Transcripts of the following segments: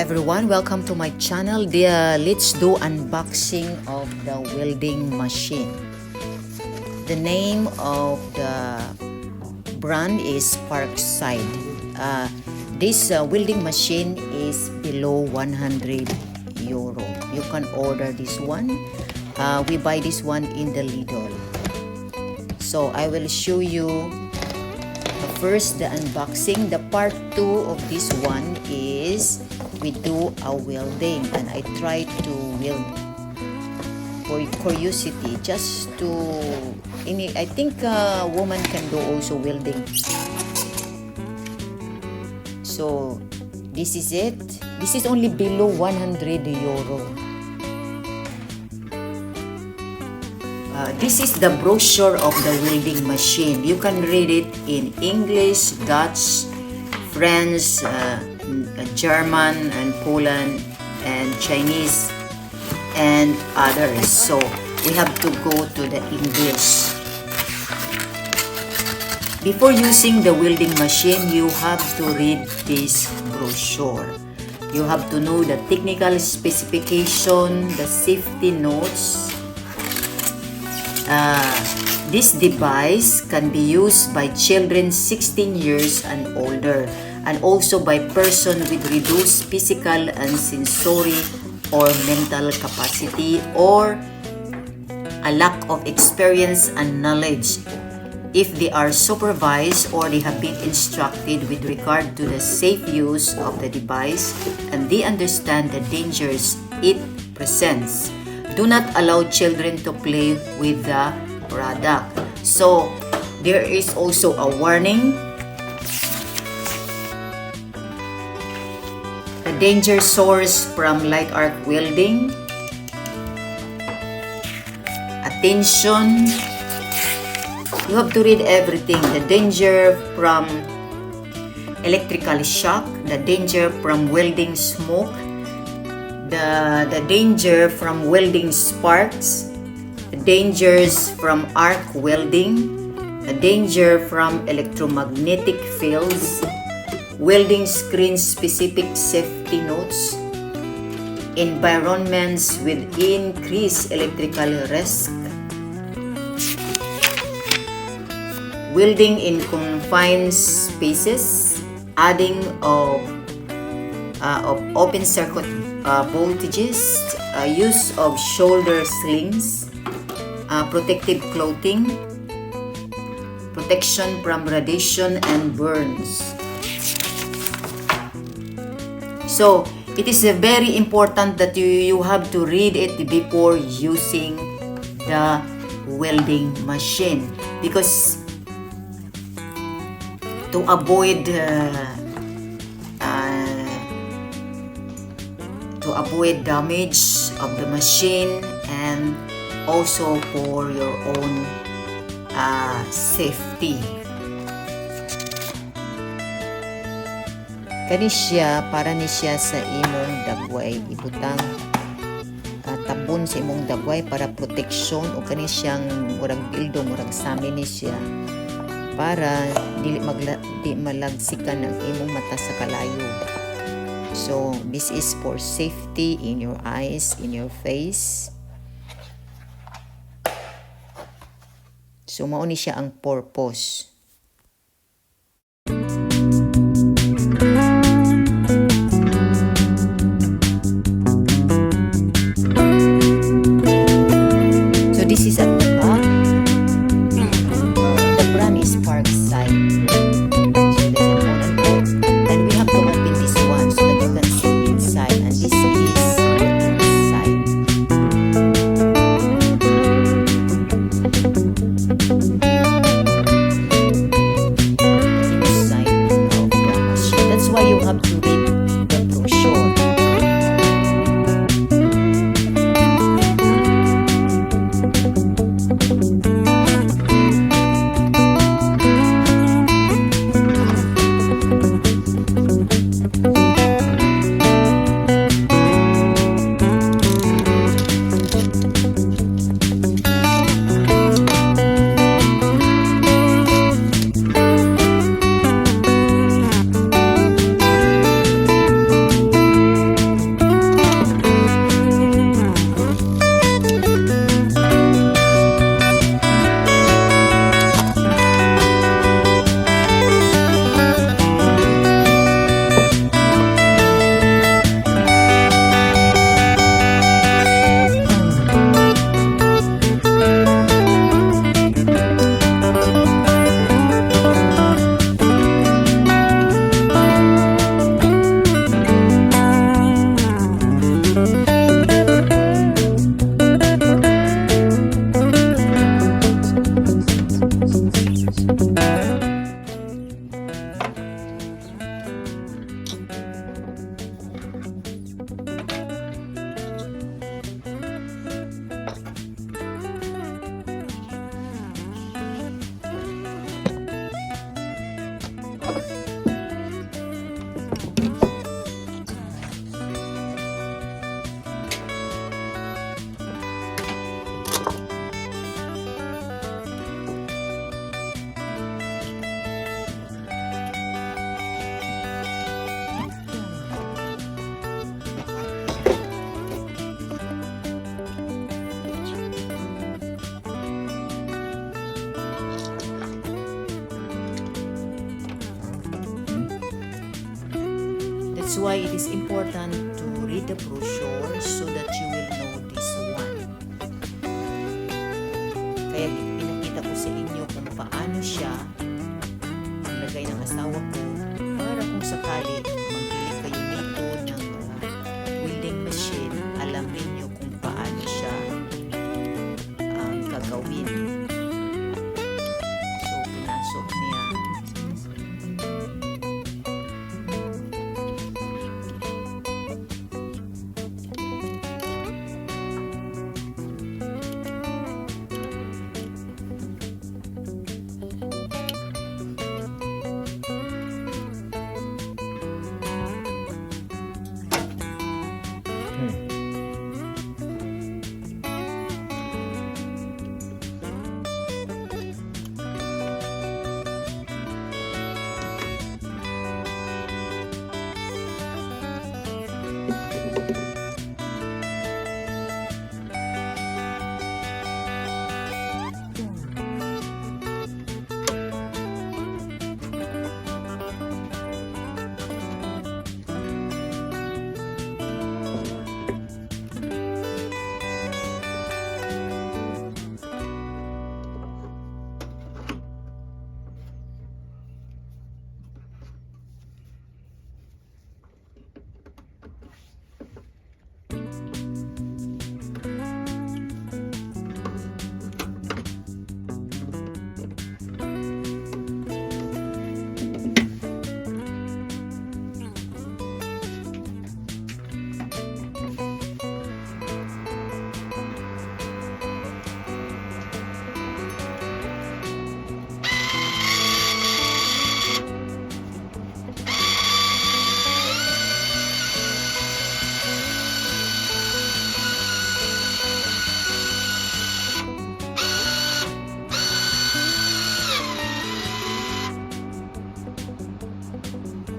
Everyone, welcome to my channel. Let's do unboxing of the welding machine. The name of the brand is Parkside. This welding machine is below €100. You can order this one. We buy this one in the Lidl. So I will show you first the unboxing. The part 2 of this one is we do a welding, and I try to weld for curiosity, just to ini. I think a woman can do also welding. So this is it. This is only below €100. This is the brochure of the welding machine. You can read it in English, Dutch, French, German, and Poland, and Chinese, and others. So we have to go to the English. Before using the welding machine, you have to read this brochure. You have to know the technical specification, the safety notes. This device can be used by children 16 years and older, and also by person with reduced physical and sensory or mental capacity or a lack of experience and knowledge, if they are supervised or they have been instructed with regard to the safe use of the device and they understand the dangers it presents. Do not allow children to play with the product. So, there is also a warning. The danger source from light arc welding. Attention. You have to read everything. The danger from electrical shock, the danger from welding smoke, the danger from welding sparks, the dangers from arc welding, the danger from electromagnetic fields, welding screen specific safety notes, environments with increased electrical risk, welding in confined spaces, adding of open circuit voltages, use of shoulder slings, protective clothing, protection from radiation and burns. So, it is very important that you have to read it before using the welding machine, because to avoid damage of the machine and also for your own safety. Kani siya, para ni siya sa imong dagway, ibutang tabon sa imong dagway para protection, o kani siyang murag bildo, murag sami ni siya para dili di malagsikan ang imong mata sa kalayo. So this is for safety in your eyes, in your face. So mao ni siya ang purpose. So this is at the back. The brand is Parkside. So there's an on and off, and we have to open this one so that you can see inside. And this is the inside. That's why it is important to read the brochure so that you will know this one. Kaya pinakita ko sa inyo kung paano siya maglagay ng asawa ko para kung sakali magbili kayo nito ng welding machine, alam ninyo kung paano siya ang gagawin. So, pinasok niya.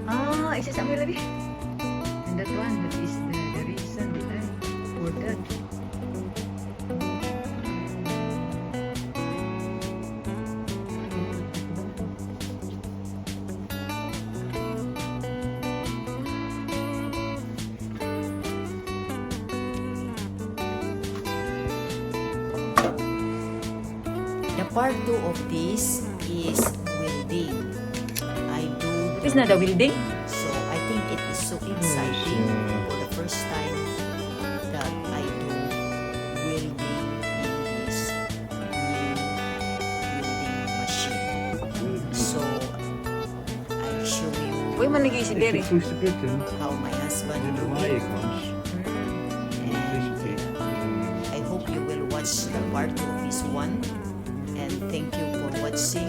Ah, isa sa amin lagi. And that one, that is the reason behind for that. The part 2 of this is welding. I do It's not a welding? So I think it is so exciting for the first time that I do welding in this new welding machine. So I show you Uy, man lagi si Derry. Push the button, how my husband then the do wire it. comes. And I hope you will watch the part 2 of this one. And thank you for watching.